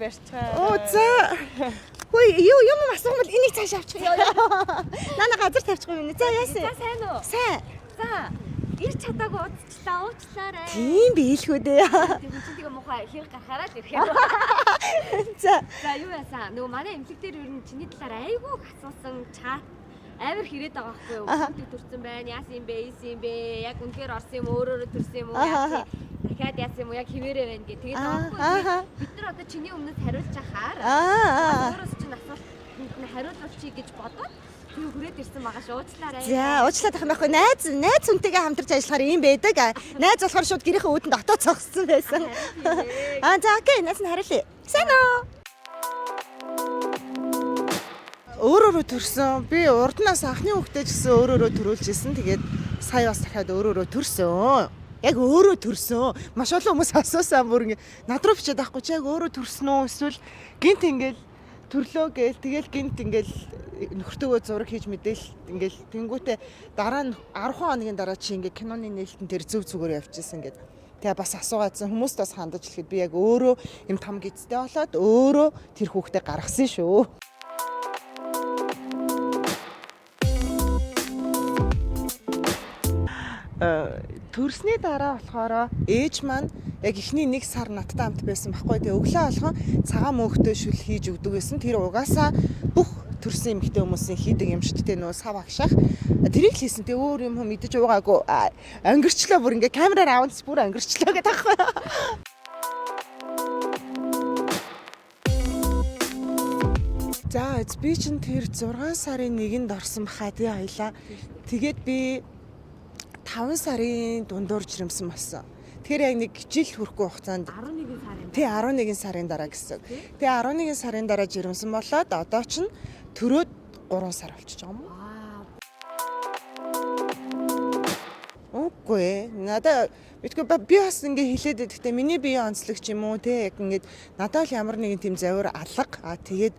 барьцгаа. Оо за. Хөөе юу юм асуух юм бол энийг цааш авчих ёо. Нана газар тавьчих юм. За яасан? За сайн уу? Сайн. За ирч чадаагүй удчлаа уучлаарай. Тийм биелхүү дээ. Тэг хүн чинь тэгээ муухай хэрэг гарахаараа л ирэх юм. За. За юу яасан? Нөгөө манай эмнэлэг дээр ер нь чиний талаар айгүй их асуусан чат амар хэрээд байгаа байхгүй юу? Хүүхдээ төрсэн байна. Яасан юм бэ? Ийсэн юм бэ? Яг үнэхээр орсон юм уу? Өөрөөрөө төрсэн юм уу? Яасан? Дахиад яасан юм уу? Яг хിവэрэ байна гэ. Тэгээд байгаа байхгүй юу? Бид нар одоо чиний өмнөөс хариулж ахаар. Аа. Өөрөөс чинь асуултанд нь хариулуулчих гэж бодоод тэгээ хүрээд ирсэн байгаа шүү. Уучлаарай. За уучлаад ах юм байхгүй. Найз хүнтэйгээ хамтарч ажиллахаар ийм байдаг. Найз болохоор шууд гэрийнхээ үүдэнд дотоо цогссон байсан. Аа за окей, найз нь хариулъя. Сайн уу? Өөрөөрөө төрсөн. Би урднаас анхны хүүхдээ ч гэсэн өөрөөрөө төрүүлж исэн. Тэгээд сая бас дахиад өөрөөрөө төрсөн. Яг өөрөө төрсөн. Маш олон хүмүүс асуусан бүр ингэ над руу бичээд авахгүй чи яг өөрөө төрсөн үү? Эсвэл гинт ингээл төрлөө гээл тэгэл гинт ингээл нөхөртөөгөө зураг хийж мэдээл ингээл тэнгүүтээ дараа нь 10 хоногийн дараа чи ингээ киноны нээлтэн тэр зөв зүгээр явчихсан гээд тэгээ бас асуугаадсан хүмүүст бас хандаж хэлэхэд би яг өөрөө юм том гидтэй болоод өөрөө тэр хүүхдээ гаргасан шүү. Төрсний дараа болохоор ээж маань яг эхний нэг сар надтай хамт байсан байхгүй. Тэгээ өглөө болгон цагаан мөнхтөө шүл хийж өгдөг байсан. Тэр угаасаа бүх төрсэн эмэгтэй хүмүүсийн хийдэг юм шүү дээ. Нөө сав агшаах. Тэрийг л хийсэн. Тэгээ өөр юм хүм идэж уугаагүй. Өнгөрчлөө бүр ингээ камераар аван бүр өнгөрчлөө гэдэг аахгүй. За би чинь тэр 6 сарын 1-нд орсон баха тий хоёлаа. Тэгээд би 5 сарын дундуур жирэмсэн болсон. Тэгэхээр яг нэг жил хүрэхгүй хугацаанд 11 сарын. Тий 11 сарын дараа гэсэн. Тэгээ 11 сарын дараа жирэмсэн болоод одоо ч төрөөд 3 сар болчихж байгаа юм уу? Үгүй ээ. Надаа битгүй би бас ингээ хэлээд байдаг. Гэтэ миний биеийн онцлог ч юм уу те яг ингээд надад л ямар нэгэн тийм завир алга. А тэгээд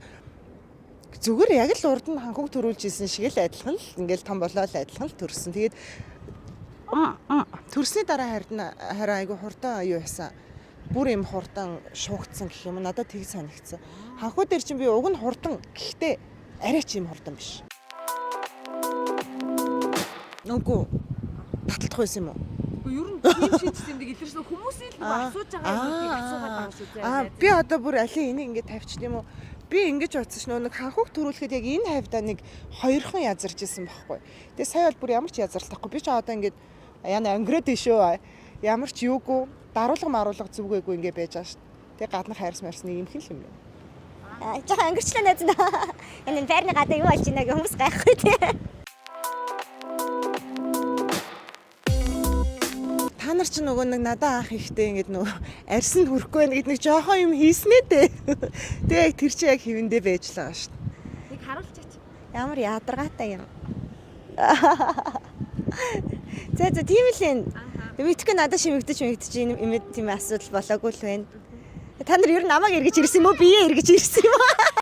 зүгээр яг л урд нь ханхуг төрүүлж исэн шиг л адилхан л ингээл том болоо л адилхан л төрсөн. Тэгээд төрсний дараа харин айгу хурдан юу яасан. Бүр юм хурдан шуугдсан гэх юм уу надад тэг санагдсан. Ханхуу дээр чинь би уг нь хурдан гэхдээ арай ч юм хурдан биш. Нүггүй таталтах байсан юм уу? Үгүй ер нь тийм шинжсэн юм илэрсэн хүмүүсийн л нөгөө асууж байгаа юмнуудыг асуугаад байгаа шүү дээ. Аа би одоо бүр алин энийг ингэ тавьчих юм уу? Би ингэж бодсон ш нөө нэг ханхуг төрүүлэхэд яг энэ хавьдаа нэг хоёрхан язарч исэн байхгүй. Тэгээ сая бол бүр ямар ч язарлахгүй. Би ч одоо ингэ яна өнгөрөөд шүү. Ямар ч юугүй даруулга маруулга зүгээгүй ингэ байж байгаа ш. Тэгээ гаднах хайрс марс нэг юм хэл юм байна. Жохон өнгөрчлөө найз нь. Энэ байрны гадаа юу болж байна гэх хүмүүс гайхгүй тий. Та нар ч нөгөө нэг надаа анх ихтэй ингээд нөгөө арьс нь хүрхгүй байна гэд нэг жоохон юм хийснээ дээ. Тэгээ яг тэр чи яг хэвэндээ байж л байгаа шүү. Нэг харуулчихач. Ямар ядаргаатай юм. За за тийм л энэ. Мэдхгүй надад шимэгдэж мэгдэж энэ юм тийм асуудал болоогүй л байна. Та нар ер нь намайг эргэж ирсэн юм уу? Бие эргэж ирсэн юм уу?